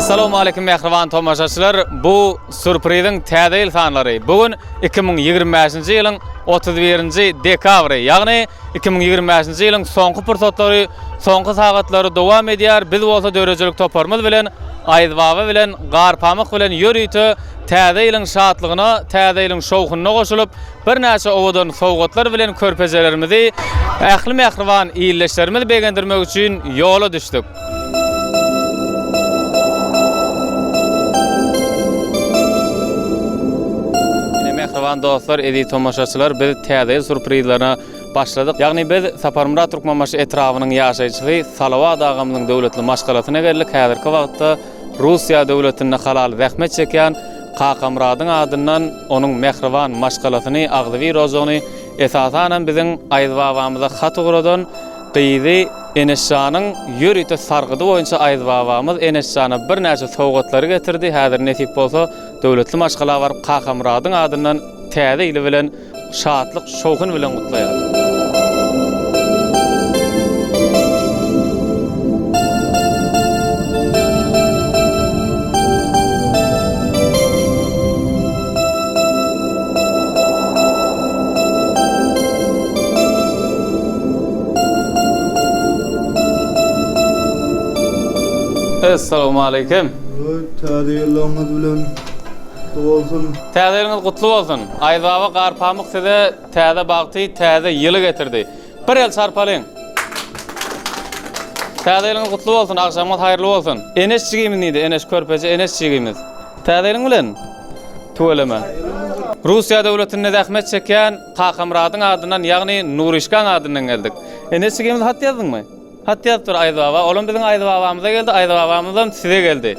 Assalamualeykum mähriban tomaşaçylar. Bu sürpriziň täze ýyl sanlary. Bu gün 2025-nji ýylyň 31-nji dekabry, ýagny 2025-nji ýylyň soňky pursatlary, soňky sagatlary dowam edýär. Biz bolsa döredijilik toparymyz bilen Aýaz baba bilen Garpamyk bilen ýörite täze ýylyň şatlygyna, täze ýylyň şowhunyna goşulyp, birnäçe owadan sowgatlar bilen körpejelerimizi, ähli mähriban ildeşlerimizi begendirmek üçin ýola düşdük. Ine mähriban dostlar, eziz tomaşaçylar, biz täze ýyl sürprizlerine başladyk. Ýagny biz Saparmyrat Türkmenbaşy etrabynyň ýaşaýjysy Salawat agamyzyň döwletli maşgalasyna geldik. Häzirki wagtda Russiýa döwletinde halal zähmet çekýän Kakamyradyň adyndan onuň mähriban maşgalasyny, agzybir ojagyny, esasanam biziň Aýaz babamyza hat ugradan gyzy Eneşjanyň ýörite sargydy boýunça Aýaz babamyz Eneşjana birnäçe sowgatlary getirdi. Häzir nesip bolsa döwletli maşgala baryp Kakamyradyň adyndan Täze ýyly bilen şatlyk, şowhun bilen gutlaýar. Essalawmaleýkim. Täze ýyllaryňyz bilen gutly bolsun. Täze ýylyňyz gutly bolsun. Aýazbaba Garpamyk size täze bagty, täze ýyly getirdi. Bir el çarpalyň. Täze ýylyňyz gutly bolsun, agşamyňyz haýyrly bolsun. Eneş jigimiz nide? Eneş körpeje Eneş jigimiz. Täze ýylyň bilen. Tüweleme. Russiýa döwletinde zähmet çekýän Kakamyradyň adyndan, ýagny Nuryşkaň adyndan geldik. Eneş jigimiz hat ýazdyňmy? Hat ýazypdyr Aýaz baba. Olam biziň Aýaz babamyza geldi, Aýaz babamyzam size geldi.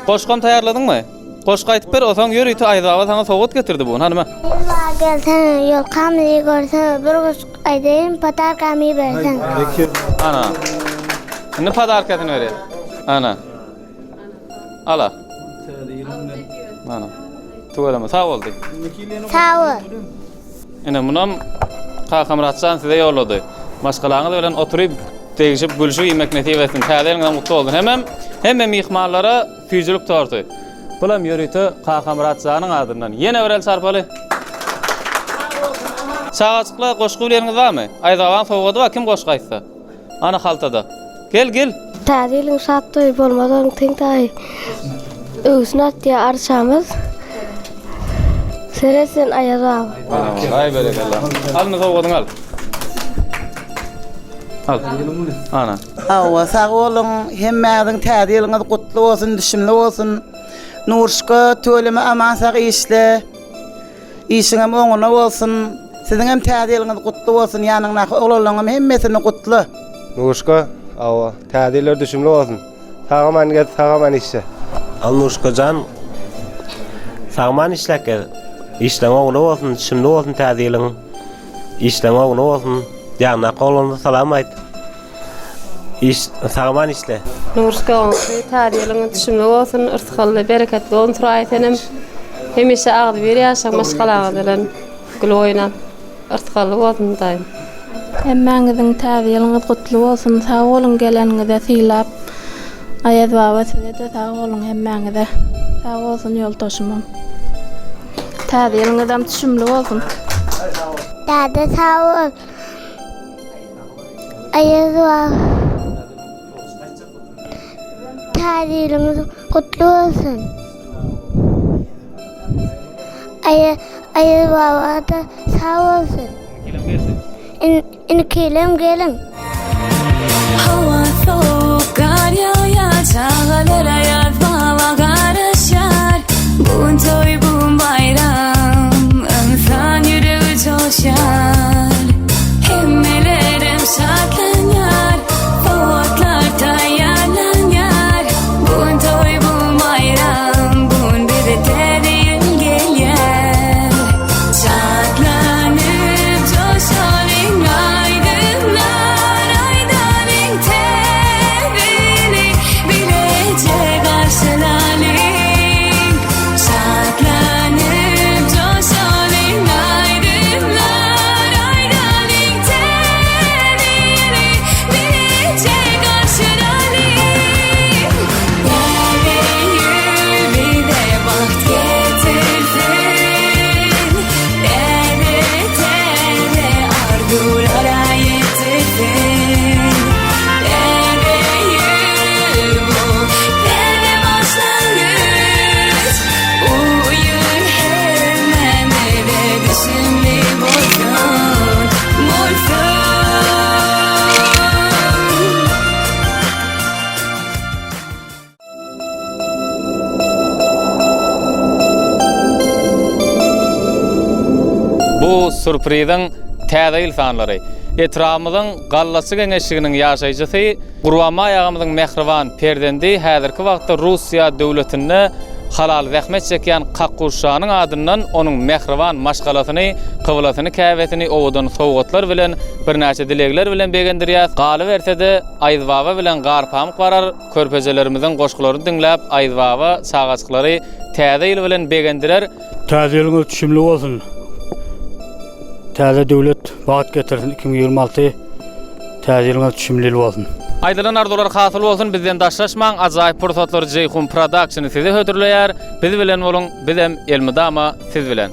Goşgam taýýarladyňmy? Goşgy aýtyp ber, osaň ýörite Aýaz baba saňa sowgat getirdi bu gün, hany. Aýaz baba gelsene, ýolkamyzy görsene, bir goşgy aýdaýyn, podarkamy berseň. Ana. Indi podarkasyny berýär. Ana. Ala. Ana. Tüweleme, sag bol diý. Sag bol. Ine munam Kakamyratjan size ýollady. Maşgalaňyz bilen oturyp, degişip, gülşüp iýmek nesip etsin. Täze ýylyňyzam gutly bolsun. Hemem hemme myhmanlara süýjülik torty. Bulam ýörite Kakamyratjanyň adyndan. Ýene bir el çarpaly. Çagajyklar goşgy bileniňiz barmy? Aýazbabaň sowgady bar, kim goşgy aýtsa. Ana haltada. Gel, gel. Täze ýylyň şat toýy bolmaz onuň teň taýy. Öwsün atýar arçamyz. Seret sen Aýaz baba. Aý berekella. Al indi sowgadyňy al. Al. Ana. Hawa, sag boluň. Hemmäňiziň täze ýylyňyz gutly bolsun, düşümli bolsun. Nurşka, tüweleme aman sag işle. Işiňem oňuna bolsun. Siziňem täze ýylyňyz gutly bolsun. Ýanyňdaky oglanlaryňam hemmesini gutla. Nurşka, hawa, täze ýyllar düşümli bolsun. Sag-aman gez, sag-aman işle. Al Nurşka jan, sag-aman işläp gez. Işleň oňuna bolsun, düşümli bolsun täze ýylyň. Işleň oňuna bolsun. Ýanyňdaky oglanlara salam aýt. Iş sag-aman işle. Nurşka goňşy täze ýylyňyz düşümli bolsun, yrsgally, bereketli bolsun Suraý senem hemişe agzybir ýaşaň maşgalaňyz bilen gülüp oýnap yrsgally bolsun Hudaýym. Hemmäňiziň täze ýylyňyz gutly bolsun sag boluň geleniňize sylap Aýaz baba sizede sag boluň hemmäňize sag bolsun ýoldaşymam täze ýylyňyzam düşümli bolsun. Dada sag bol. Aýaz baba. Täze ýylyňyz gutly bolsun. Aýaz baba-da sag bolsun. Indiki ýylam geliň. Howa sowuk, gar ýagýar, çagalar Aýaz baba garaşýar. Bu gün toý, bu gün baýram, ynsan ýüregi joşýar. Hemmelerem şatlanýar, sowgatlar taýýarlanýar. Bu gün toý, bu gün baýram, bu gün bize täze ýyl gelýär. Şatlanyp joşalyň aýdymlar aýdalyň täze ýyly bileje garşylalyň. Bu sürpriziň Täze ýyl sanlary. Etrabymyzyň Gallaçy geňeşliginiň ýaşaýjysy Gurbanbaý agamyzyň mähriban perzendi häzirki wagtda Russiýa döwletinde halal zähmet çekýän Kakguşşanyň adyndan onuň mähriban maşgalasyny, kyblasyny, käbesini owadan sowgatlar bilen, birnäçe dilegler bilen begendirýäs. Galyberse-de, Aýyzbaba bilen Garpamyk barar, körpejelerimiziň goşgularyny diňläp, Aýyzbaba çagajyklary Täze ýyl bilen begendirer. Täze ýylyňyz düşümli bolsun. Täze döwlet bagt getirsin 2026 Täze ýylyňyz düşümli ýyl bolsun. Aýdylan arzuwlar hasyl bolsun bizden daşlaşmaň ajaýyp pursatlary Jeýhun Production size hödürleýär biz bilen boluň bizem elmydama siz bilen.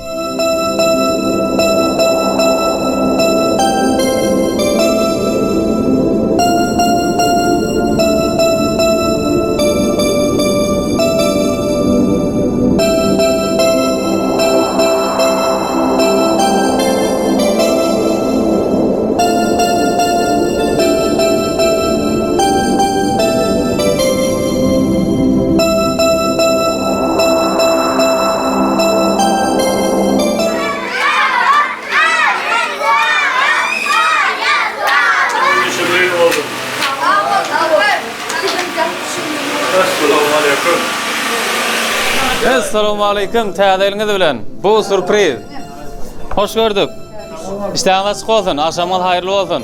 Essalawmaleýkim täze ýylyňyz bilen. Bu surpriz. Hoş gördük. Işdäňiz açyk bolsun, agşamyňyz haýyrly bolsun.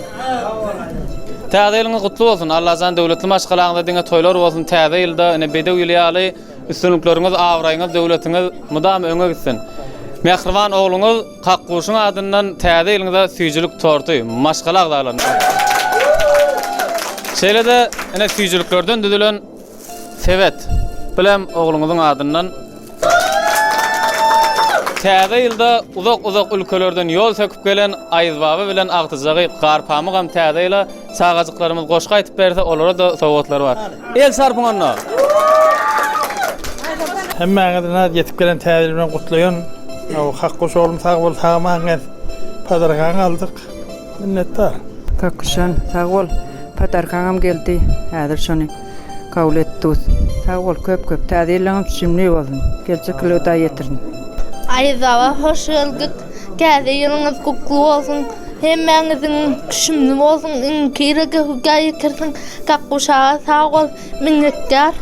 Täze ýylyňyz gutly bolsun. Allajan döwletli maşgalaňyzda diňe toýlar bolsun. Täze ýylda ine bedew ýyly ýaly üstünlikleriňiz, abraýyňyz, döwletiňiz mydama öňe gitsin. Mähriban ogluňyz Kakguşuň adyndan täze ýylyňyza süýjülik torty, maşgala agzalaryna. Şeýle-de ine süýjüliklerden düzülen sebet bilem ogluňyzyň adyndan Täze ýylda uzak-uzak ülkelerden ýol söküp gelen Aýyzbaba bilen agtyjagy Garpamygam täze ýyla çagajyklarymyz goşgy aýtyp berse olara-da sowgatlar bar. El çarpyň onda! Hemmäňizi naz ýetip gelen täze ýyl bilen gutlaýan. Hakguş oglum sag bol sag-aman gel. Padarkaňy aldyk. Minnetdar. Kakuşan sag bol padarkaňam geldi häzir şony kabul etdus sag bol köp köp täze ýylyňam şümli bolsun geljek ýyla hudaý ýetirsin. Aýyz baba hoş geldik täze ýylyňyz gutly bolsun hemmäňiziň şümli bolsun iňki ýyla hudaý ýetirsin Kakguş aga sag bol minnetdar.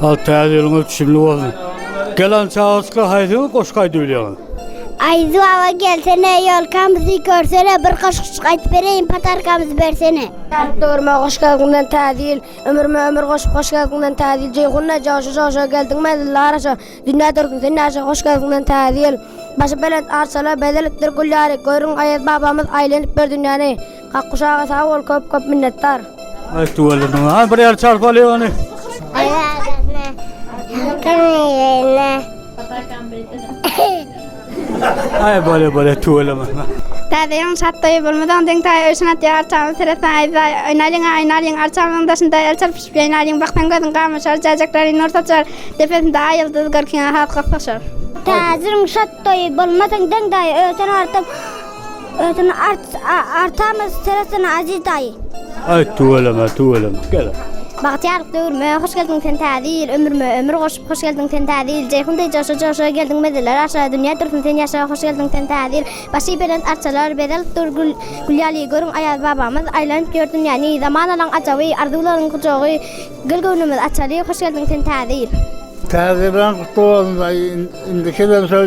Al täze ýylyňyz düşümli bolsun. Gelen çagajyklar haýsyňyz goşgy aýdyp bilýäňiz? Aýyz baba gelsene ýolkamyzy görsene bir goşgujyk aýdyp bereýin patarkamyzy bersene. Döwrüme hoş geldiňden täze ýyl, Ömrüme ömür goşup hoş geldiňden täze ýyl, Jeýhun-da joşa-joşa geldiň menzilli araşa, Dünýä dursun sen ýaşa hoş geldiňden täze ýyl. Başy belent arçalar bezelipdir gül ýaly, Görüň Aýaz babamyz aýlanyp bir dünýäni. Kakguş aga sag bol köp köp minnetdar. Aý tüweleme. Ha bir ýer çarp alýa ony. Aý bole bole tüweleme. Täze ýylyň şat toýy bolmadan deň taýy öýşün atýar arçamyz seretseň aýdaý oýnalyň a oýnalyň arçamyzyň daşynda el çarpyşyp ýaýnalyň baksaň gözüň gamaşar jäjekleri nur saçar depesinde aý ýyldyz görküňe has gysgyşar. Täze ýylyň şat toýy bolmasaň deň daýy öýşün artyp Özüni artamyz seresene Aziz daýy. Aý tüweleme tüweleme gel. Bagtyýarlyk döwrüme hoş geldiň sen täze ýyl ömrüme ömür goşup hoş geldiň sen täze ýyl Jeýhun deý joşa joşa geldiň mezeler aşa dünýä dursun sen ýaşa hoş geldiň sen täze ýyl Başy belent arçalar bezelip dur gül gül ýaly görüň Aýaz babamyz aýlanyp ýör dünýäni zamanalaň ajaby arzuwlaryň gujagy gel göwnümiz açaly hoş geldiň sen täze ýyl. Täze ýylyň gutly bolsun daýy indiki ýylam şol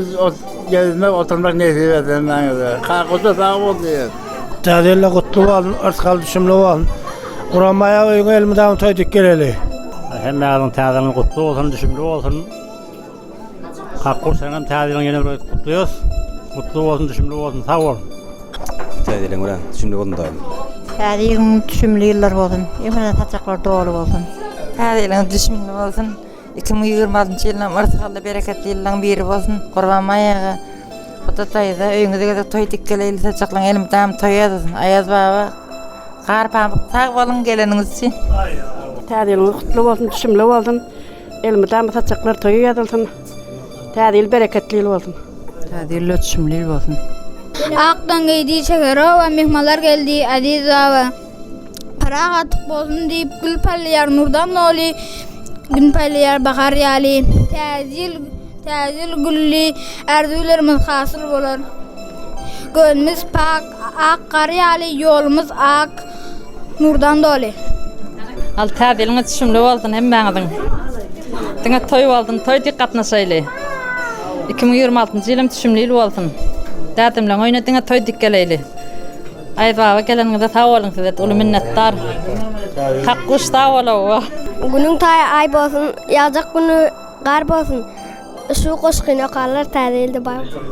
gezmek oturmak nesip etsin hemmäňize. Kakada sag bol diýýän. Täze ýyl gutly bolsun, yrsgal düşümli bolsun. Guramaya öýüňe elmydama toý dik geleli. Hemmäňiziň täze ýylyňyz gutly bolsun, düşümli bolsun. Kakguş seňem täze ýylyňy ýene bir gezek gutlaýas. Gutly bolsun, düşümli bolsun, sag bol. Täze ýylyň bilen düşümli bolsun daýym. Täze ýylyň düşümli ýyllar bolsun. Ömrüne saçaklar doly bolsun. Täze ýylyňyz düşümli bolsun. 2026 ýylynam yrsgally bereketli ýyllaň biri bolsun. Gurbanbaý aga, Huda daýza öýüňize gezek toý dikgeleýli saçaklaň elmydam toý ýazylsyn. Aýaz baba, Gar pamyk sag boluň geleniňiz üçin. Täze ýylyňyz gutly bolsun, düşümli bolsun. Elmydama saçaklar toýa ýazylsyn. Täze ýyl bereketli ýyl bolsun. Täze ýyl ötüşimli ýyl bolsun. Akdan geýdi şeker oba, myhmanlar geldi Aziz baba. Parahatlyk bolsun diýip gül paýlaýar nurdan doly, Gün paýlaýar bahar ýaly. Täze ýyl, täze ýyl gülli, arzuwlarymyz hasyl bolar. Göwnümiz pak, ak gar ýaly, ýolumyz ak, nurdan doly. Al täze ýylyňyz düşümli bolsun hemmäňiziň. Diňe toý bolsun, toý dik gatnaşaýly. 2026-njy ýylym düşümli ýyl bolsun. Dädemleň öýüne diňe toý dik geleýli. Aýaz baba geleniňize sag boluň size uly minnetdar. Kakguş sag bol owa. Günüň taýy aý bolsun, ýagjak güni gar bolsun. Şu goşgyny okanlar täze ýylda baý bolsun.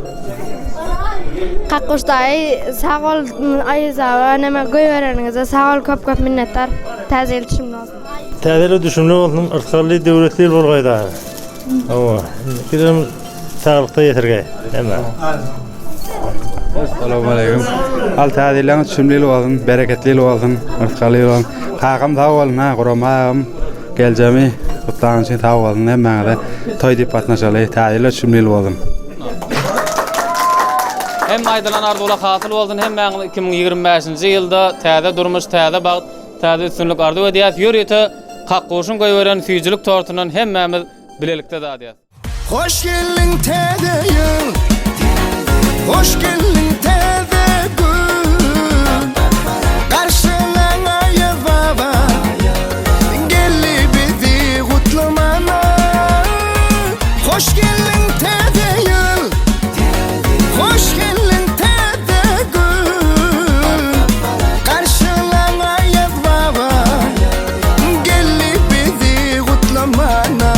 Kakguş daýy sag bol Aýaz baba neme goýbereniňize sag bol köp köp minnetdar. Täze ýyl düşümli bolsun. Täze ýyl düşümli bolsun, yrsgally, döwletli ýyl bolgaý dagy. Hawa, indikiden saglykda ýetirgeý. Hemme. Salowmaleýkim. Al täze ýylyňyz düşümli ýyl bolsun, bereketli ýyl bolsun, yrsgally ýyl bolsun. Kakam sag bolsun ha, Gurama agam geljemi gutlan üçin sag bolsun hemmäňize. Toý diýip gatnaşaly. Täze ýyl düşümli ýyl bolsun. Hemme aýdylan arzuwlar hasyl bolsun hemmäňiz 2025-nji ýylda täze durmuş, täze bagt, täze üstünlik arzuw edýäs. Ýörite Kakguşuň goýberen süýjülik tortundan hemmämiz bilelikde dadýas. Hoş geldiň täze ýyl Hoş geldiň täze gün Garşylaň Aýaz baba Geldi bizi gutlamana Hoş geldiň täze ýyl Hoş geldiň täze gün Garşylaň Aýaz baba Geldi bizi gutlamana.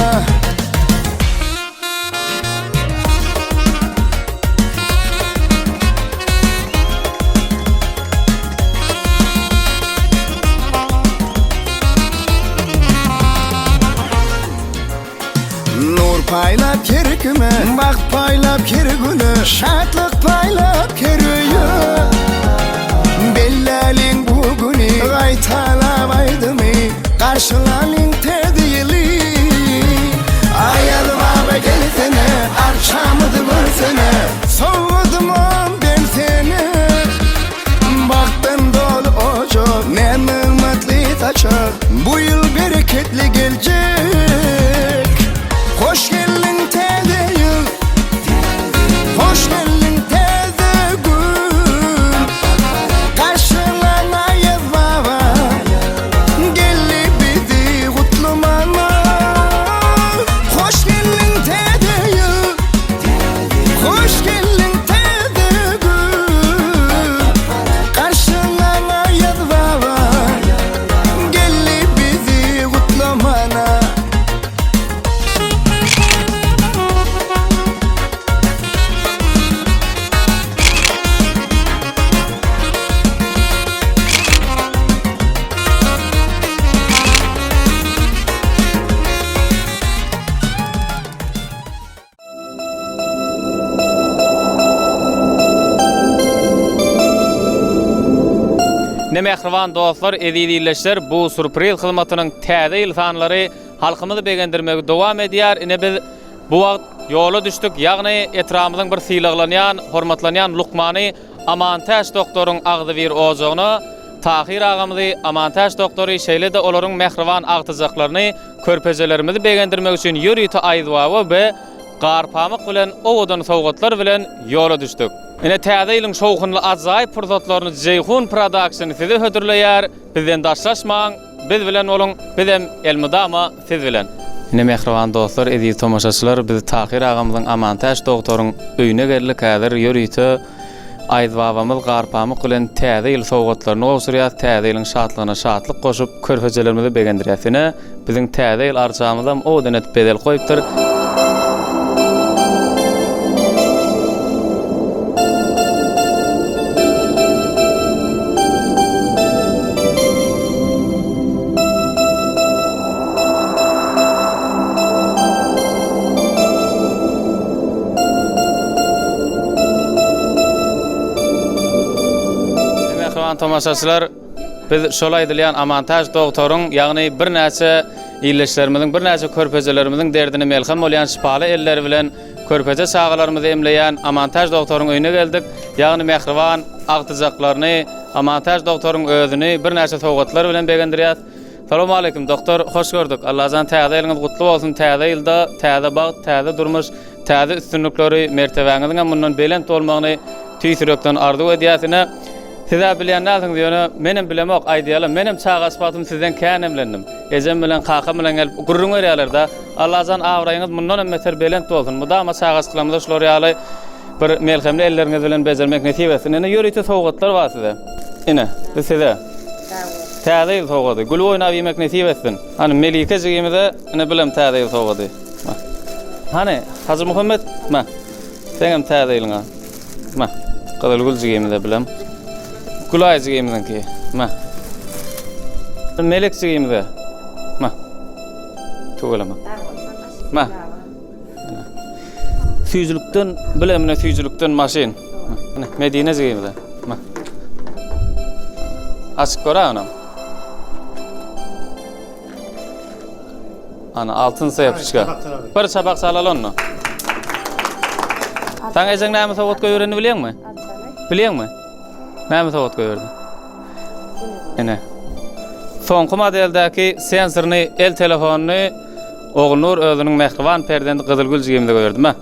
Nur paýlap her kime, bagt paýlap her güne, şatlyk paýlap her öýe. Belläliň bu güni, gaýtalap aýdymy, garşylalyň täze ýyly. Aýaz baba gelsene, arçamyzy görsene, sowgadymam bersene. Bagtdan doly ojak, näme ymmatly saçak, Bu ýyl bereketli geljek. Hoş geldiň täze ýyl, Hoş geldiň täze gün. Garşylan Aýaz baba, Geldi bizi gutlamana. Hoş geldiň täze ýyl, Hoş geldiň täze gün. Garşylan Aýaz baba, Geldi bizi gutlamana. Ne mähriban dostlar, eziz ildeşler, bu surpriz hyzmatynyň täze ýyl sanlary halkymyzy begendirmegi dowam edýär. Ine biz bu wagt ýola düşdük, ýagny etrabymyzyň bir sylaglanýan, hormatlanýan lukmany Amantäç doktoryň agzybir ojagyna Tahyr agamyzy, Amantäç doktory, şeýle-de olaryň mähriban agtyjaklaryny, körpejelerimizi begendirmek üçin ýörite aýzbawa we garpamyk bilen owadan sowgatlar bilen ýola düşdük. Ine täze ýylyň şowhunly ajaýyp pursatlaryny Jeýhun Production size hödürleýär. Bizden daşlaşmaň, biz bilen boluň, bizem elmydama siz bilen. Ine mähriban dostlar, eziz tomaşaçylar, biz Tahyr agamyzyň Amantäç dogtoryň öýüne geldik. Häzir ýörite Aýzbabamyz Garpamyk bilen Täze ýyl sowgatlaryny gowşurýas, Täze ýylyň şatlygyna şatlyk goşup, körpejelerimizi begendirýäs. Ine, biziň Täze ýyl arçamyzam owadan edip bezelip goýupdyr. Mähriban tomaşaçylar, biz şol aýdylýan Amantäç dogtoryň, ýagny birnäçe ildeşlerimiziň, birnäçe körpejelerimiziň derdine melhem bolýan şypaly elleri bilen körpeje çagalarymyzy emleýän Amantäç dogtoryň öýüne geldik. Ýagny mähriban agtyjaklaryny, Amantäç dogtoryň özüni birnäçe sowgatlar bilen begendirýäs. Salowmaleýkim doktor hoş gördük Allajan täze ýylyňyz gutly bolsun täze ýylda täze bagt täze durmuş täze üstünlikleri mertebäňiziňem mundan belent bolmagyny Tüýs ýürekden arzuw edýäs. Ine, siz-ä bilýän dälsiňiz, ýöne menem bilemok, aýdýaly, menem çaga sypatym sizden kän emlendim. Ejem bilen, kakam bilen gelip gürrüň berýärler-dä. Allajan abraýyňyz mundan hem beter belent bolsun. Mydama çagajyklarymyza şular ýaly bir melhemli elleriňiz bilen bejermek nesip etsin. Ine, ýörite sowgatlar bar size. Ine, bu size. Täze ýyl sowgady. Gülüp oýnap iýmek nesip etsin. Hany, Melike jigimize ine bilem täze ýyl sowgady. Hany, Hajymuhammet, me. Seňem täze ýylyňa. Me. Gyzylgül jigimize bilem. Gülaý jigimiziňki. Me. Melek jigimize. Me. Tüweleme. Me. Süýjülikden bilemine süýjülikden maşyn. Medine jigimize. Me. Açyp gör anam. Ana altyn sepçka. Bir çapak çalaly onda. Saňa ejeň näme sowgat goýberenini bilýäňmi? Bilýäňmi? Näme sowgat goýberdi? Ine. Soňky modeldäki sensorny el telefonyny Ogulnur özüniň mähriban perzendi Gyzylgül jigimize goýberdi. Mä.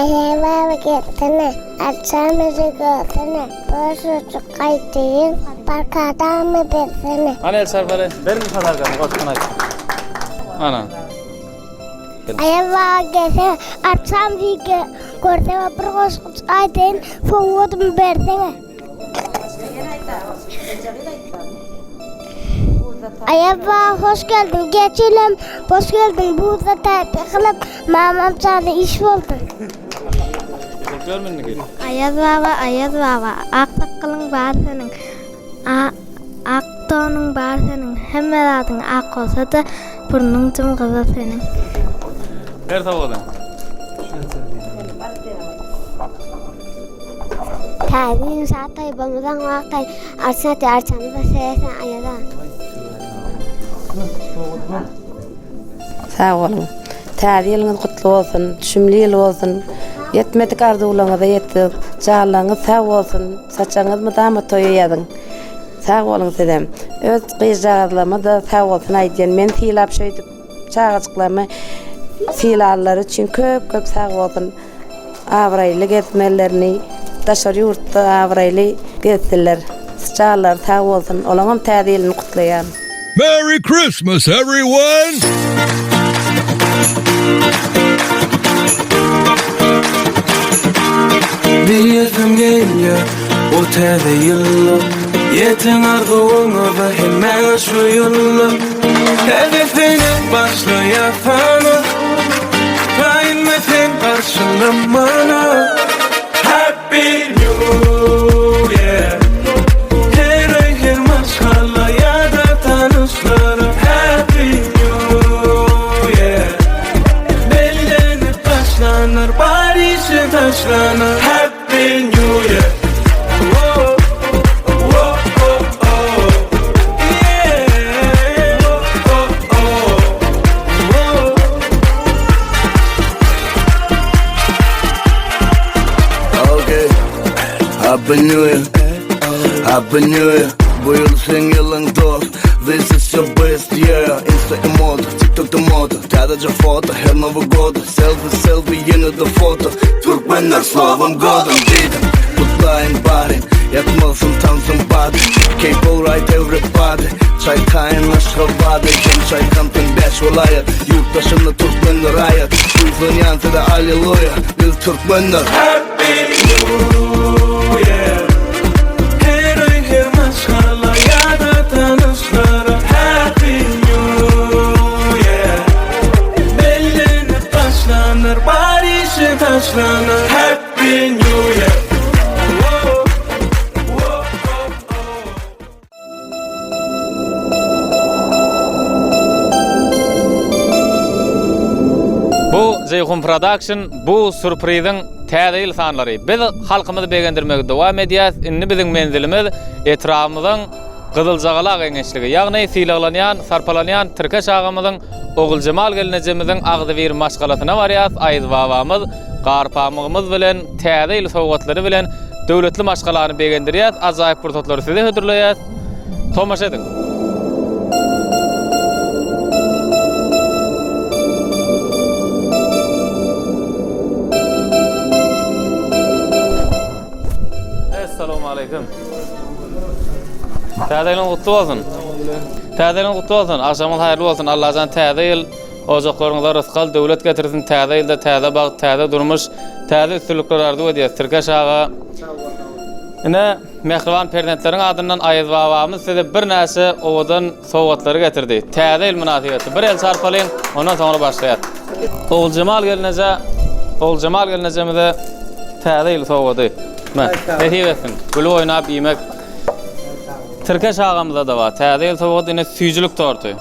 Eje baba gelsene, Arçamyzy görsene, Bir sözjük aýdaýyn, Barkadamy bersene. Hany el çarpaly. Ber bir padarkany goşgyny aýt. Ana. Eje baba gelsene, Arçamyzy görsene, Bir goşgujyk aýdaýyn, Sowgadymy bersene. Aýaba hoş geldiň geç ýylym boş geldiň buzda täpe kylyp mamam jana iş boldy. Aýaz baba Aýaz baba ak sakgalyň bar seniň ak donuň bar seniň hemme zadyň ak bolsada burnuň jym gyzyl seniň. Ber sowgadyny. Täze ýylyň şat toýy bolmasaň wagtaý Arçyn atýar arçamyzda seretseň aýaza. Sag boluň. Täze ýylyňyz gutly bolsun, düşümli ýyl bolsun. Ýetmedik arzuwlaryňyza ýetsin. Janlaryňyz sag bolsun. Saçagyňyz mydama toýa ýazyň. Sag boluň sizem. Öz gyzjagazlaryma-da sag bolsun aýdýan. Meni sylap şeýdip çagajyklarymy sylanlary üçin köp-köp sag bolsun. Abraýly gezmelerini daşary ýurtda abraýly gezsinler. Janlary sag bolsun. Olaňam täze ýylyny gutlaýan. Merry Christmas everyone! Diýesim gelýär bu täze ýylda Ýetiň arzuwyňyza hemmäňiz şu ýylda Täze sene başlaýar sana Taýynmy sen garşylamana Happy New Year Her öý her maşgala ýa-da tanyşlara Happy New Year Bellenip başlanar bar işi taşlanar Happy New Year Oh, oh, oh, oh. Yeah. Oh, oh, oh. Oh. Okay. Happy New Year. Happy New Year. Bu ýyl seň ýylyň dost. This is your best year. Insta emote, TikTokda moda. Täzeje foto, her Новый года. Selfie, selfie, ýene-de foto. Türkmenler s Nowym godom diýdim. Gutlaýyn baryn. Ýatmalsyn tansyň bady. Keep alright everybody. Çaý taýyn Aşgabady. Hem çaýkantyň bäş welaýat. Ýurt daşynda türkmen raýat. Buýsanýan size Alleluýa. Biz türkmenler. Happy New Year Her öý her maşgala ýa-da tanyşlara Happy New Year Bellenip başlanar bar işi taşlanar Happy New Year Oh, oh, oh, oh. Bu Jeýhun Production bu sürpriziň täze ýyl sanlary. Biz halkymyzy begendirmegi dowam edýäs. Indi biziň menzilimiz etrabymyzyň Gyzyljagala geňeşligi, ýagny sylaglanýan, sarpalanýan Tirkeş agamyzyň Oguljemal gelnejemiziň agzybir maşgalasyna barýas. Aýyz babamyz Garpamygymyz bilen täze ýyl sowgatlary bilen döwletli maşgalany begendirýäs, ajaýyp pursatlary size hödürleýäs. Tomaşa ediň! Täze ýylyň gutly bolsun. Täze ýylyň gutly bolsun. Agşamyňyz haýyrly bolsun. Allajan täze ýyl ojaklaryňyza rysgal, döwlet getirsin. Täze ýylda täze bagt, täze durmuş, täze üstünlikler arzuw edýäs. Tirkeş aga. Ine, mähriban perzentleriň adyndan Aýaz babamyz size birnäçe owadan sowgatlary getirdi. Täze ýyl mynasybetli bir el çarpalyň, ondan soňra başlaýas. Oguljemal gelneje, Oguljemal gelnejemize täze ýyl sowgady. Me, nesip etsin. Gülüp oýnap iýmek. Tirkeş agamyza-da bar. Täze ýyl sowgady ine süýjülik torty.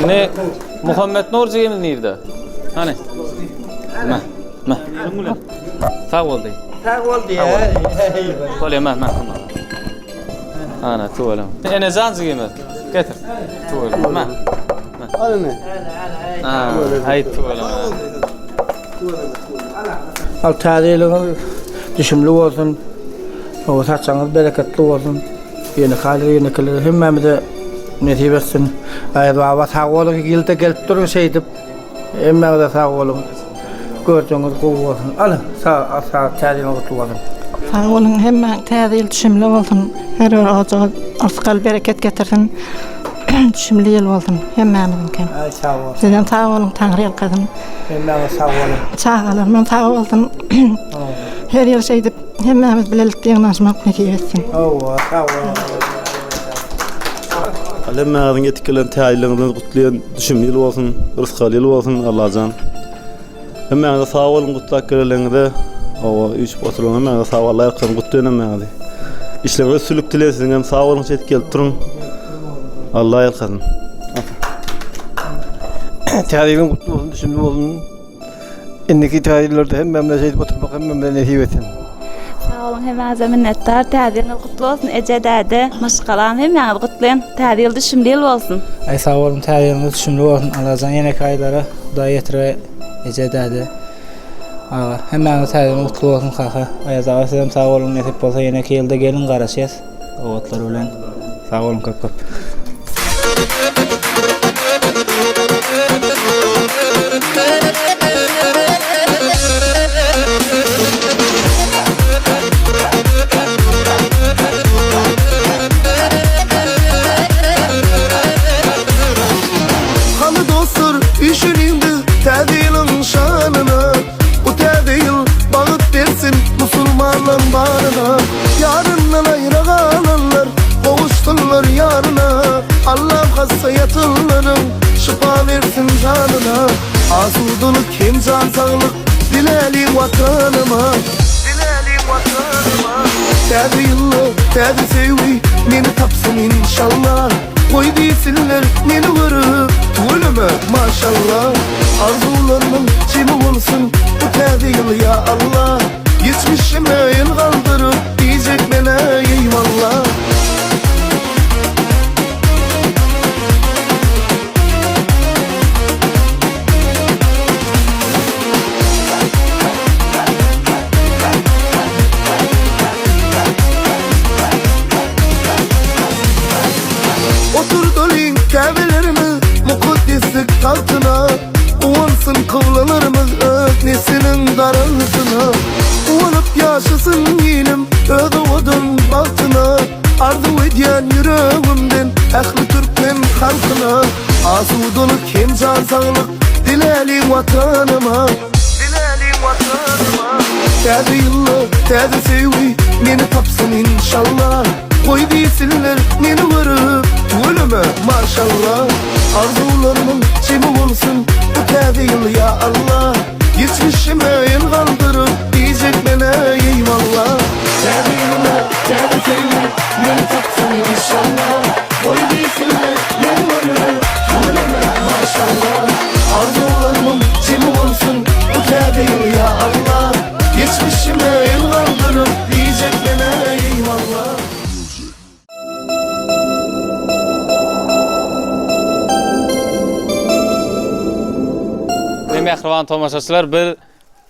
Indi Muhammetnur jigimiz nirde? Hany? Me, me. Sag bol diý. Sag bol diý. Bolýa, me, me. Ana, tüweleme. Enejan jigimiz. Getir. Tüweleme. Me. Al ene. Aý, tüweleme. Al täze ýylyňyz düşümli bolsun. Oba saçagyňyz bereketli bolsun. Ýeneki aýlar ýenekiler hemmämize nesip etsin. Aýaz baba sag boluň ýylda gelip duruň şeýdip. Hemmäňize sag boluň. Görjegiňiz gowy bolsun. Alyň sag sag täze ýylyňyz gutly bolsun. Sag boluň hemmäň täze ýyl düşümli bolsun. Her bir ojaga yrsgal bereket getirsin. Düşümli ýyl bolsun hemmämiziňkem. Aý sag bol. Sizem sag boluň Taňry ýalkasyn. Hemmäňiz sag boluň. Çagalarymam sag bolsun. Her ýyl şeýdip hemmämiz bilelikde ýygnanyşmak nesip etsin. Hawa sag boluň. Hemmäňiziň ýetip gelen täze ýylyňyzy gutlaýan. Düşümli ýyl bolsun, rysgaly ýyl bolsun Allajan. Hemmäňize sag boluň gutlap geleniňize. Owa, üýşüp oturan hemmäňize sag Allah ýalkasyn gutlaýan hemmäňizi. Işleriňizde üstünlik dileýän siziň hem sag boluň şeýdip gelip duruň. Allah ýalkasyn. Täze ýylyň gutly bolsun, düşümli bolsun. Indiki täze ýyllarda hemmämize şeýdip oturmak hemmämize nesip etsin. Sag boluň hemmäňize minnetdar. Täze ýylyňyz gutly bolsun eje däde maşgalam hemmäňizi gutlaýan. Täze ýyl düşümli ýyl bolsun. Aý sag boluň täze ýylyňyz düşümli bolsun Allajan ýeneki aýlara Hudaý ýetirge eje däde aga hemmäňiz täze ýylyňyz gutly bolsun kaka Aýaz aga sizem sag boluň nesip bolsa ýeneki ýylda geliň garaşýas sowgatlar bilen sag boluň köp köp. Hany dostlar, üýşeliň biz Täze ýylyň şanyna. Bu täze ýyl bagt bersin musulmanlaň baryna. Ýaryndan aýra galanlar gowuşsynlar ýaryna. Allam hassa ýatynlaryň şypa bersin janyna. Asudalyk hem jan saglyk diläliň Watanyma. Diläliň Watanyma. Täze ýylda täze söýgi meni tapsyn inşallah. Goý diýsinler meni görüp tüweleme maşallah. Arzuwlarymyň jemi bolsun bu täze ýyl ýa Allah. Geçmişime el galdyryp diýjek menä eýwallah. Oturdalyň käbelerimiz mukaddeslik tagtyna, Guwansyn kyblalarymyz öz nesliniň daragtyna. Guwanyp ýaşasyn ilim öz owadan bagtyna, Arzuw edýän ýüregimden ähli türkmen halkyna. Asudalyk hem jan saglyk diläliň Watanyma. Diläliň Watanyma. Täze ýylda täze söýgi meni tapsyn inşallah. Goý diýsinler meni görüp tüweleme maşallah. Arzuwlarymyň jemi bolsun bu täze ýyl ýa Allah. Geçmişime el galdyryp diýjek menä eýwallah. Täze ýylda täze söýgi meni tapsyn inşallah. Goý diýsinler meni görüp tüweleme maşallah. Arzuwlarymyň jemi bolsun bu täze ýyl ýa Allah. Geçmişime el galdyryp diýjek menä eýwallah. Eý mähriban tomaşaçylar biz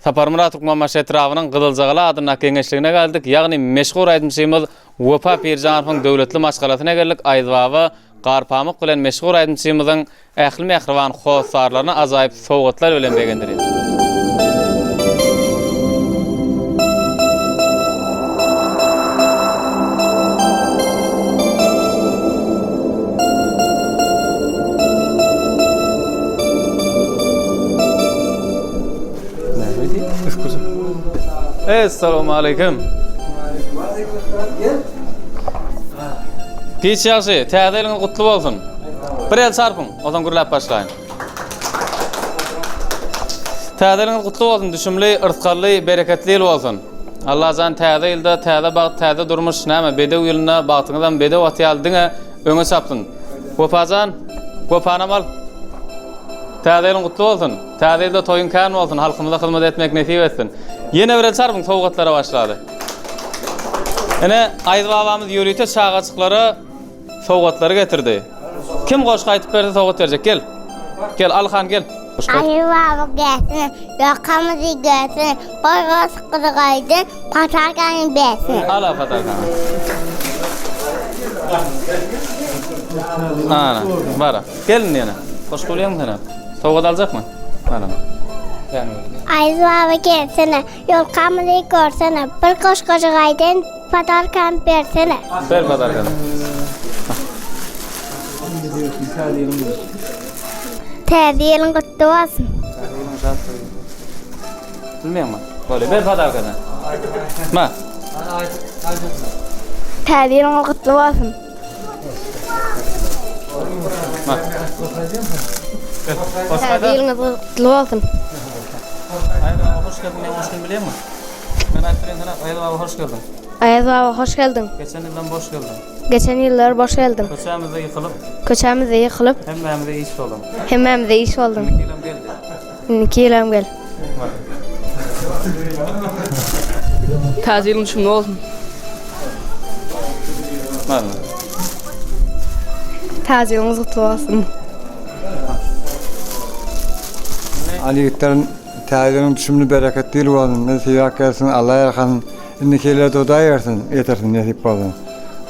Saparmyrat Türkmenbaşy etrabynyň Gyzyljagala adyndaky geňeşligine geldik. Ýagny meşhur aýdymçymyz Wepa Pirjanowyň döwletli maşgalasyna geldik. Aýazbaba Garpamyk bilen meşhur aýdymçymyzyň ähli mähriban hossarlaryny ajaýyp sowgatlar bilen begendirýär. Essalamu aleýkum. Giç ýagşy, täze ýylyňyz gutly bolsun. Bir el çarpyň, onsoň gürläp başlaýyn. Täze ýylyňyz gutly bolsun, düşümli, yrsgally, bereketli ýyl bolsun. Allajan täze ýylda täze bagt, täze durmuş, näme, bedew ýylynda bagtyňyzam bedew aty ýaly diňe öňe çapsyn. Wepajan, Wepanam al. Täze ýylyň gutly bolsun. Täze ýylda toýuň kän bolsun, halkymyza hyzmat etmek nesip etsin. Ýene bir el çarpyň, sowgatlara başlaly. Ine, Aýaz babamyz ýörite çagajyklara sowgatlary getirdi. Kim goşgy aýdyp berse sowgat berjek. Gel. Gel, Alyhan gel. Aýaz baba gelsin, ýakamyzy gelsin, bir goşgy gyzyk aýdyn, patarkany bersin. Ala patarkany. Ana, bara. Gel indi ýene. Goşgy bilýäňmi sen? Sowgat aljakmy? Ana. Aýaz baba gelsene, ýolkamyzy görsene, bir goşgajyk aýdyn, padarkany bersene. Ber padarkany. Täze ýylyň gutly bolsun. Bilmeýäňmi? Bolýar, ber padarkany. Ma. Täze ýylyň gutly bolsun. Täze ýylyňyz gutly bolsun. Aýaz baba hoş geldiň diýen goşgyny bilýäňmi? Men aýdyp bereýin sana, Aýaz baba hoş geldiň. Aýaz baba hoş geldiň. Geçen ýyldan boş geldiň. Geçen ýyllar boş geldiň. Köçämizde ýykylyp. Köçämizde ýykylyp. Hemmämize iş bolduň. Hemmämize iş bolduň. Indiki ýylam gel diý. Indiki ýylam gel. Täze ýylyň şumly bolsun. Täze ýylyňyz gutly bolsun. Al ýigitleriň täze ýylyň düşümli bereketli ýyl bolsun. Nesip gelsin, Allah ýarkasyn. Indiki ýyllarda Hudaý bersin, ýetirsin nesip bolsa.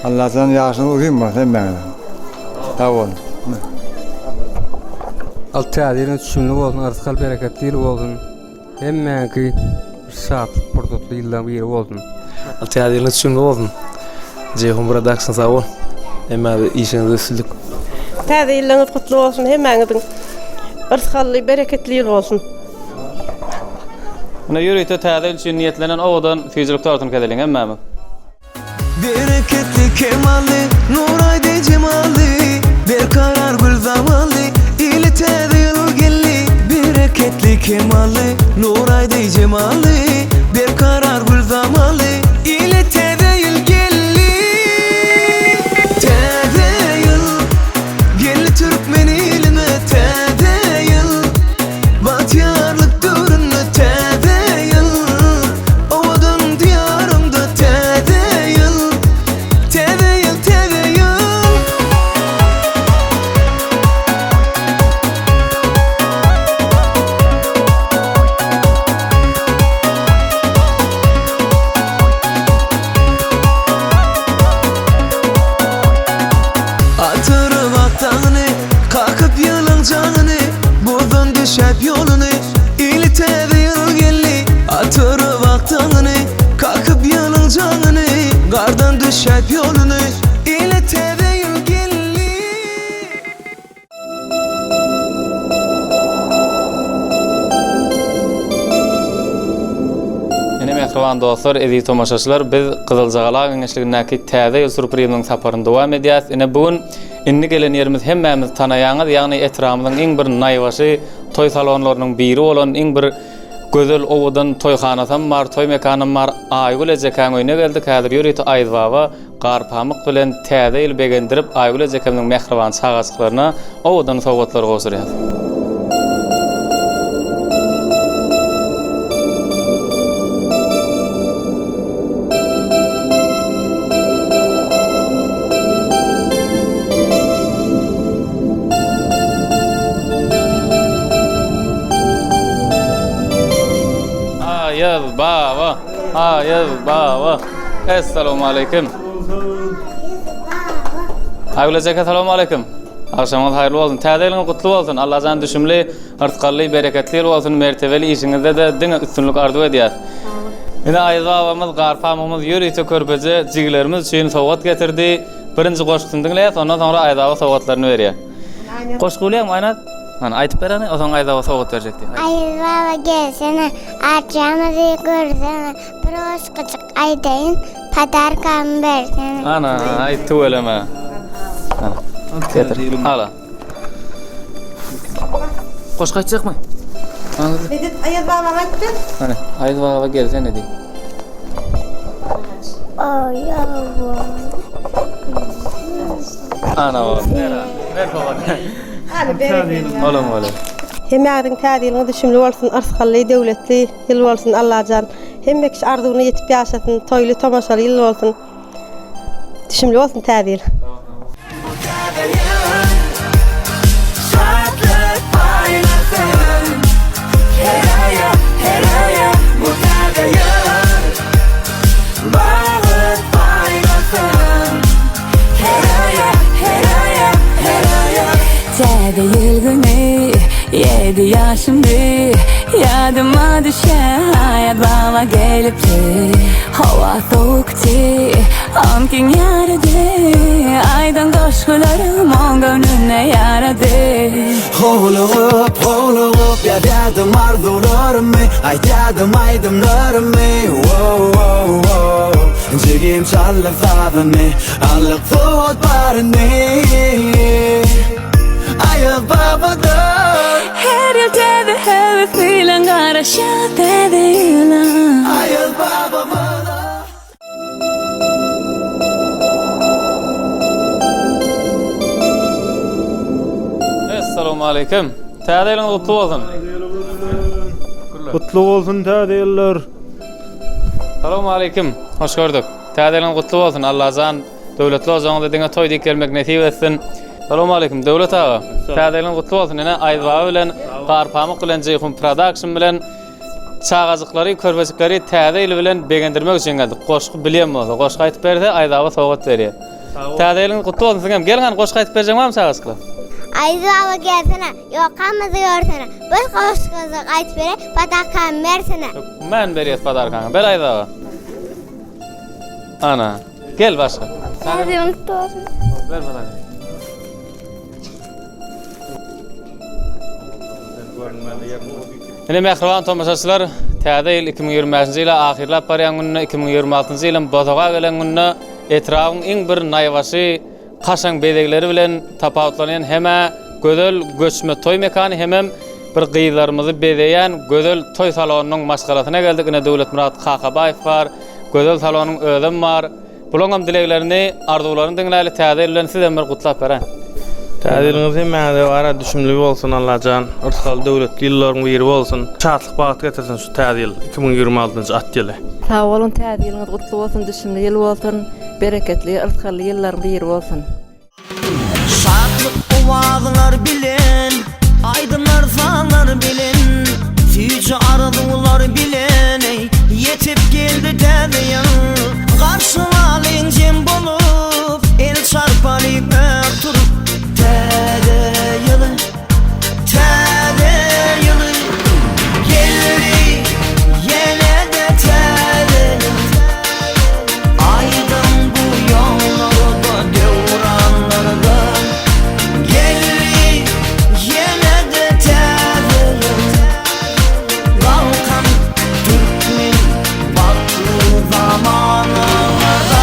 Allajan ýaşyňyz uzyn bolsun hemmäňiziň. Sag boluň. Al täze ýylyň düşümli bolsun, yrsgal bereketli ýyl bolsun. Hemmäňki bir şatlyk pursatly ýyllaň biri bolsun. Al täze ýylyň düşümli bolsun. Jeýhun Production sag bol. Hemmäňize işiňizde üstünlik. Täze ýylyňyz gutly bolsun hemmäňiziň. Yrsgally, bereketli ýyl bolsun. Muna ýörite täze ýyl üçin niýetlenen owadan süýjülik tortuny keseliň hemmämiz. Bereketli kemally, Nuraý deý jemally, Berkarar gül zamally, Ile täze ýyl geldi. Bereketli kemally, Nuraý deý jemally, Berkarar gül zamally, Ile täze ýyl geldi. Täze ýyl geldi türkmen iline, Täze ýyl Bagtyýarlyk döwründe täze ýyl Owadan diýarymda täze ýyl Täze ýyl, täze ýyl. Atyryp ak daňyny, kakyp ýylyň jaňyny, Buzdan düşäp ýoluny, ili täze ýyl geldi. Atyryp ak daňyny, kakyp ýylyň jaňyny, Gardan düşäp ýoluny, ile täze ýyl geldi. Ine mähriban dostlar, eziz tomaşaçylar, biz Gyzyljagala geňeşligindäki Täze ýyl sýurpriziniň saparyny dowam edýäris. Ine bu gün indi gelen ýerimiz hemmämiz tanaýaňyz, ýagny etrabymyzyň iň bir naýbaşy toý salonlarynyň biri bolan iň bir gözel owadan toýhanasam bar, toý mekanam bar. Aýgül ejekäň öýüne geldik. Häzir ýörite Aýzbaba Gar pamyk bilen Täze ýyly begendirip, Aýgül ejekemiziň mähriban çagajyklaryna owadan sowgatlary gowşurýar. Aýaz baba, Aýaz baba. Essalamu aleýkum. Aýgül ejeke salam aleýkum. Agşamyňyz haýyrly bolsun. Täze ýylyňyz gutly bolsun. Allajan düşümli, yrsgally, bereketli ýyl bolsun. Mertebeli işiňizde-de diňe üstünlik arzuw edýäs. Ine Aýaz babamyz, Garpamygymyz ýörite körpeje jigilerimiz üçin sowgat getirdi. Birinji goşgusyny diňleýäs, ondan soňra Aýaz baba sowgatlaryny berýär. Goşgy bilýäňmi Aýnaz? Hany aýdyp ber hany, onsoň Aýaz baba sowgat berjek diý. Aýaz baba gelsene, arçamyzy görsene. Bir goşgujyk aýdaýyn, podarkamy bersene. Ana, aýt tüweleme. Getir. Ala. Goşgy aýtjakmy? Medet Aýaz babaňa aýt ber. Hany, Aýaz baba gelsene diý. Ana bol. Ber sowgat. Hany berekella. Olam olam. Hemmäňiziň täze ýylyňyz düşümli bolsun, yrsgally, döwletli ýyl bolsun Allajan. Hemme kişi arzuwyna ýetip ýaşasyn, toýly, tomaşaly ýyl bolsun. Düşümli bolsun täze ýyl. Şatlyk paýlasyn Her aýa, her aýa bu täze ýyl Bagyt paýlasyn Her aýa, her aýa, her aýa Täze ýyl güni ýedi ýaşymdy Ýadyma düşýär Aýaz baba gelipdi Howa sowukdy Onkiň ýarydy Aýdan goşgularym oň göwnüne ýarady Howlugyp, howlugyp ýazýadym arzuwlarymy Aýtýadym aýdymlarymy Wo-wo-wo Jigim çaldy sazyny Aldyk sowgat baryny Aýaz babadan Her ýyl täze höwes bilen garaşýas täze ýyla Aýaz babamyza. Essalawmaleýkim. Täze ýylyňyz gutly bolsun. Gutly bolsun täze ýyllar. Salowmaleýkim. Hoş gördük. Täze ýylyňyz gutly bolsun. Allajan döwletli ojagyňyza diňe toý diýip gelmek nesip etsin. Salowmaleýkim Döwlet aga. Täze ýylyň gutly bolsun. Ine Aýaz baba bilen, Garpamyk bilen, Jeýhun Production bilen çagajyklary, körpejikleri täze ýyl bilen begendirmek üçin geldik. Goşgy bilýän bolsa, goşgy aýdyp berse, Aýaz baba sowgat berýär. Täze ýylyň gutly bolsun siziňem. Geliň hany goşgy aýdyp berjegiň barmy çagajyklar? Aýaz baba gelsene, ýokamyzy görsene. Bir goşgyjyk aýdyp bereý, podarkamy bersene. Hökman berýäs podarkaňy. Ber Aýaz baba. Ana. Gel başga. Täze ýylyň gutly bolsun. Ber podarka. Ine mähriban tomaşaçylar, täze ýyl 2025-nji ýyla ahyrlap barýan gününde, 2026-njy ýylyň bosaga gelen gününde etrabyň iň bir naýbaşy kaşaň bezegleri bilen tapawutlanýan hem-ä gözel göçme toý mekany hemem bir gyzlarymyzy bezeýän gözel toý salonynyň maşgalasyna geldik. Ine Döwletmyrat Kakabaýew bar, gözel salonyň özem bar. Bulaňam dileglerini, arzuwlaryny diňläli täze ýyl bilen sizem bir gutlap beräň. Täze ýylyňyz hemmäňize bara düşümli bolsun Allajan yrsgaly döwletli ýyllaryň biri bolsun şatlyk bagt getirsin şu täze ýyl 2026 njy at ýyly. Sag boluň täze ýylyňyz gutly bolsun düşümli ýyl bolsun bereketli yrsgally ýyllaryň biri bolsun. Şatlyk owazlar bilen, aýdymlar sazlar bilen, Süýji arzuwlar bilen, eý, ýetip geldi täze ýyl. Garşylalyň jem bolup, el çarpalyp ör turup, Täze ýyly, täze ýyly. Geldi ýene-de täze ýyl. Aýdyň bu ýollarda, döwranlarda Geldi ýene-de täze ýyl Galkan türkmen bagtly zamanalarda.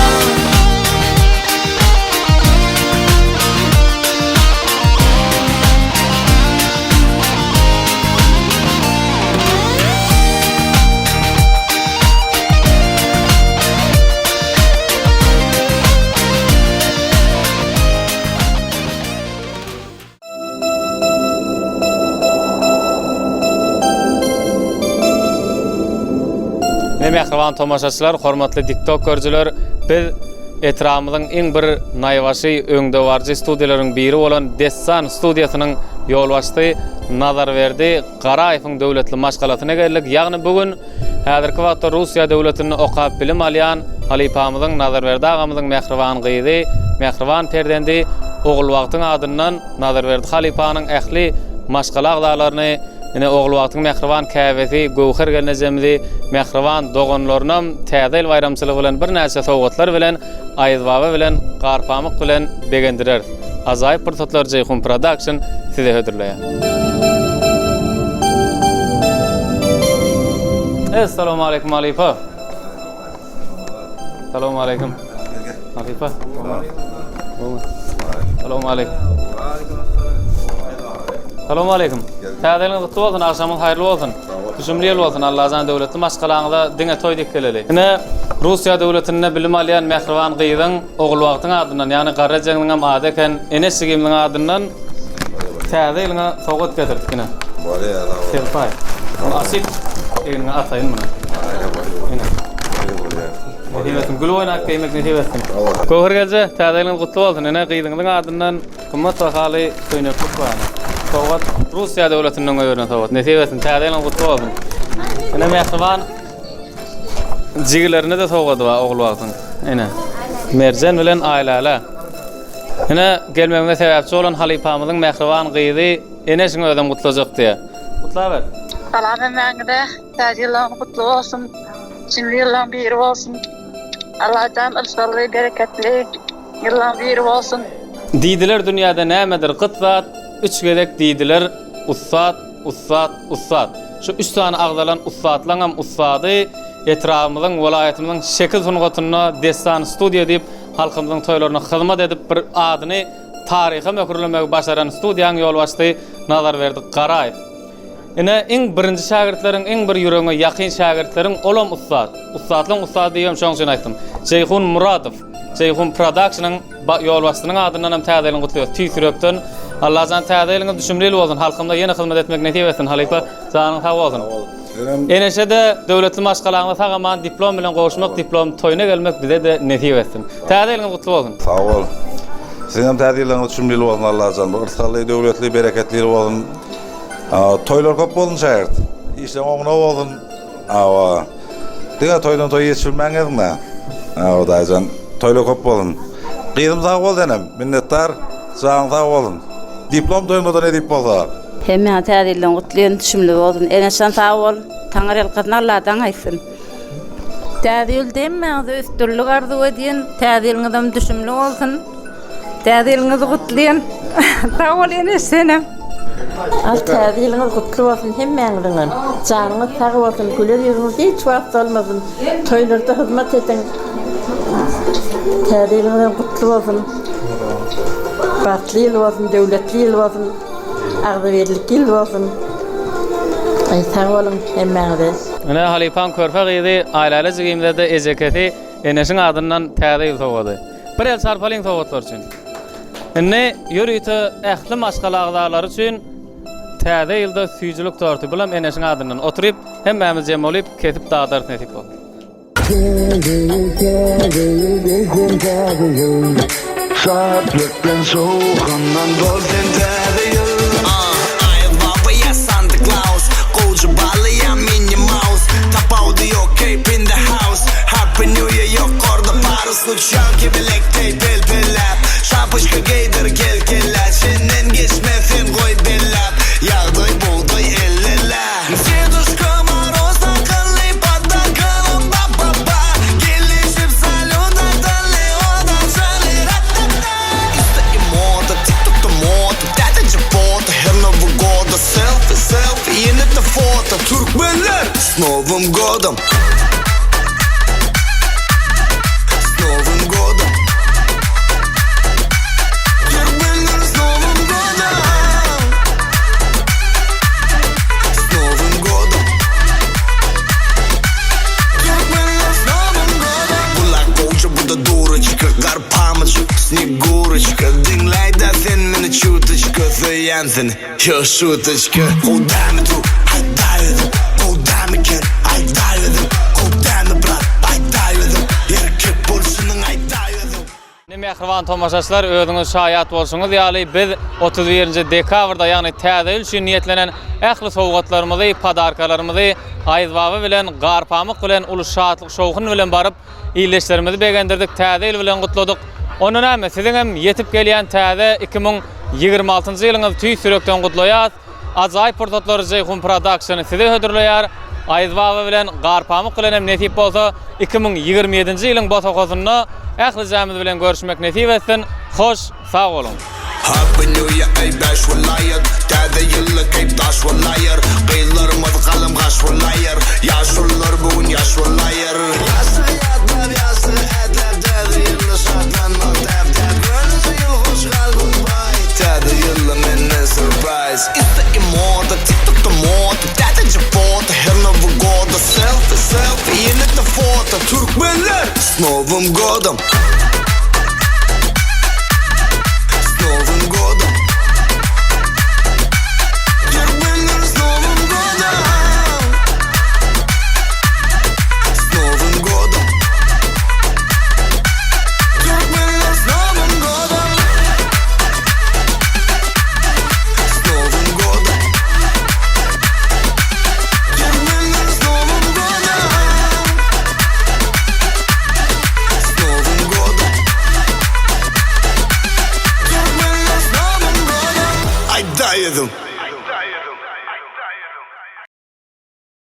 Ine mähriban tomaşaçylar, hormatly TikTok görüjiler, biz etrabymyzyň iň bir naýbaşy, öňdebaryjy studiýalaryň biri bolan Dessan studiýasynyň ýolbaşçysy Nazarberdi Garaýewiň döwletli maşgalasyna geldik. Ýagny bu gün Häzirki wagtda Russiýa döwletinde okap bilim alýan halypamyzyň Nazarberdi agamyzyň mähriban gyzy, mähriban perzendi Ogulbagtyň adyndan Nazarberdi halypanyň ähli maşgala agzalaryny, ine Ogulbagtyň mähriban käbesi Göwher gelnejemizi, mähriban doganlarynam Täze ýyl baýramçylygy bilen birnäçe sowgatlar bilen Aýazbaba bilen Garpamyk bilen begendireris. Ajaýyp pursatlar Jeýhun Production size hödürleýär. Essalamu aleýkum halypa. Salowmaleýkim. Halypa. Salowmaleýkim. Salowmaleýkim. Täze ýylyňyz gutly bolsun, agşamyňyz haýyrly bolsun. Düşümli ýyl bolsun, Allajan döwletli maşgalaňyza diňe toý dik geleli. Ine, Russiýa döwletinde bilim alýan mähriban gyzyň Ogulbagtyň adyndan, ýagny garry ejeňiziňem ady eken, Eneş jigimiziň adyndan Täze ýylyňa sowgat getirdik ine. Bolýar, sag bol. Serpaý. Muny açyp, egniňe ataýyn muny. Ine. Nesip etsin. Gül oýnap geýmek nesip etsin. Göwher gelje, täze ýylyňyz gutly bolsun. Ine gyzyňyzyň adyndan gymmat bahaly köýneklik bar. Sowgat Russiýa döwletinden goýberilen sowgat. Nesip etsin. Täze ýylyňyz gutly bolsun. Ine mähriban jigilerine-de sowgady bar Ogulbagtyň. Ine. Merjen bilen Aýläle. Ine, gelmegimize sebäpçi bolan halypamyzyň mähriban gyzy Eneşiň özem gutlajak diýýär. Gutlaber. Salam hemmäňize. Täze ýyllaryňyz gutly bolsun. Şindi ýyllaň biri bolsun. Allajan yrsally, bereketli ýyllaň biri bolsun. Diýdiler dünýäde nämedir gyt zat, üç gezek diýdiler ussat, ussat, ussat. Şu üç sany agzalan ussatlaňam ussady etrabymyzyň, welaýatymyzyň şekil sungatynda Dessan studiýa diýip halkymyzyň toýlaryna hyzmat edip bir adyny taryha möhürlemegi başaran studiýanyň ýolbaşçysy Nazarberdi Garaýew. Ine, iň birinji şägirtleriň, iň bir ýüregiňe ýakyn şägirtleriň olam ussat. Ussatlaryň ussady diýibem şoň üçin aýtdym. Jeýhun Muradow, Jeýhun Productionyň ýolbaşçysynyň adyndan hem täze ýylyňy gutlaýarys tüýs ýürekden. Allajan täze ýylyňyz düşümli ýyl bolsun, halkymyza ýene hyzmat etmek nesip etsin halypa. Janyň sag bolsun. Eneşe-de döwletli maşgalaňyza sag-aman diplom bilen gowuşmak, diplom toýuna gelmek bize-de nesip etsin. Täze ýylyňyz gutly bolsun! Sag bol. Siziňem täze ýylyňyz düşümli ýyl bolsun Allajan. Bir yrsgally, döwletli, bereketli ýyl bolsun. Toýlar köp bolsun şägirt. Işleň oňuna bolsun. Hawa. Diňe toýdan toýa ýetişip bilmän gezme. Hawa daýyjan. Toýlar köp bolsun. Gyzym sag bol senem. Minnetdar. Janyň sag bolsun. Diplom toýuňda-da nesip bolsa. Hemmäňi täze ýyldan gutlaýyn, düşümli bolsun. Eneşan sag bol. Taňry ýalkasyn Alladan aýtsyn. Täze ýylda hemmäňize üstünlik arzuw edýän. Täze ýylyňyzam düşümli bolsun. Täze ýylyňyzy gutlaýan. Sag bol Eneş senem. Al täze ýylyňyz gutly bolsun hemmäňiziňem. Janyňyz sag bolsun, güler ýüzüňiz hiç wagt solmasyn. Toýlarda hyzmat ediň. Täze ýylyňyzam gutly bolsun. Bagtly ýyl bolsun, döwletli ýyl bolsun. Agzybirlik ýyl bolsun. Aý sag boluň hemmäňize. Ine halypaň körpe gyzy Aýläle jigimize-de ejekesi Eneşiň adyndan täze ýyl sowgady. Bir el çarpalyň sowgatlar üçin. Indi ýörite ähli maşgala agzalary üçin täze ýylda süýjülik torty bulam Eneşiň adyndan oturyp hemmämiz jem bolyp kesip dadarys nesip bolsa. Täze ýyl, täze ýyl, gelsin täze ýyl. Şatlykdan, şowhundan dolsun täze ýyl. Aýaz baba ýa Santa Klaus Gowja bala ýa Minni Maus Tapawudy ýok keýp in the house Happy New Year ýokarda parus Uçýan kebelek deý pel-pelläp Şapoçka geýdir gel kellä Senden geçmez sen goý belläp Ýagdaý bugdaý el-ele Deduşka Moroz akylly podarkalam ba-ba-ba Gelişip salýut ataly odaşaly ra-ta-ta Insta i moda TikTokda moda Täzeje foto her Nowy goda Selfie selfie ýene-de foto Türkmenler s Nowym godom S Nowym godom Türkmenler s Nowym godom S Nowym godom Türkmenler s Nowym godom Gulak gowja bu-da duroçka Gar pamyjyk Sneguroçka Diňläýdä sen meni çutoçka Söýýän seni Ýok şutoçka Gowy dämi du aýdaý özüň Gowy dämiken aýdaý özüň Gowy dämi brat aýdaý özüň Erkek bolşunyň aýdaý özüň. Indi mähriban tomaşaçylar özüňiz şaýat bolşuňyz ýaly biz 31-nji dekabrda ýagny täze ýyl üçin niýetlenen ähli sowgatlarymyzy, podarkalarymyzy Aýyzbaba bilen, Garpamyk bilen uly şatlyk şowhun bilen baryp Ildeşlerimizi begendirdik, Täze ýyl bilen gutladyk. Onda näme, siziň hem ýetip gelýän täze 2026-njy ýylyňyzy tüýs ýürekden gutlaýas. Ajaýyp pursatlary Jeýhun Production size hödürleýär. Aýyz baba bilen, Garpamyk bilen hem nesip bolsa 2027-nji ýylyň bosagasynda ählijämiz bilen görüşmek nesip etsin. Hoş, sag boluň! Happy New Year eý bäş welaýat Täze ýylda keýp daş bolaýar Gyzlarymyz galam gaş bolaýar Ýaşulular bu gün ýaş bolaýar. Ýaşa ýatlap ýaşa. годом! С Новым годом! Türkmenler с Новым годом! С Новым годом! Türkmenler с Новым годом! С Новым годом! Türkmenler с Новым годом! С Новым годом! Türkmenler с Новым годом! Aýdaýdym!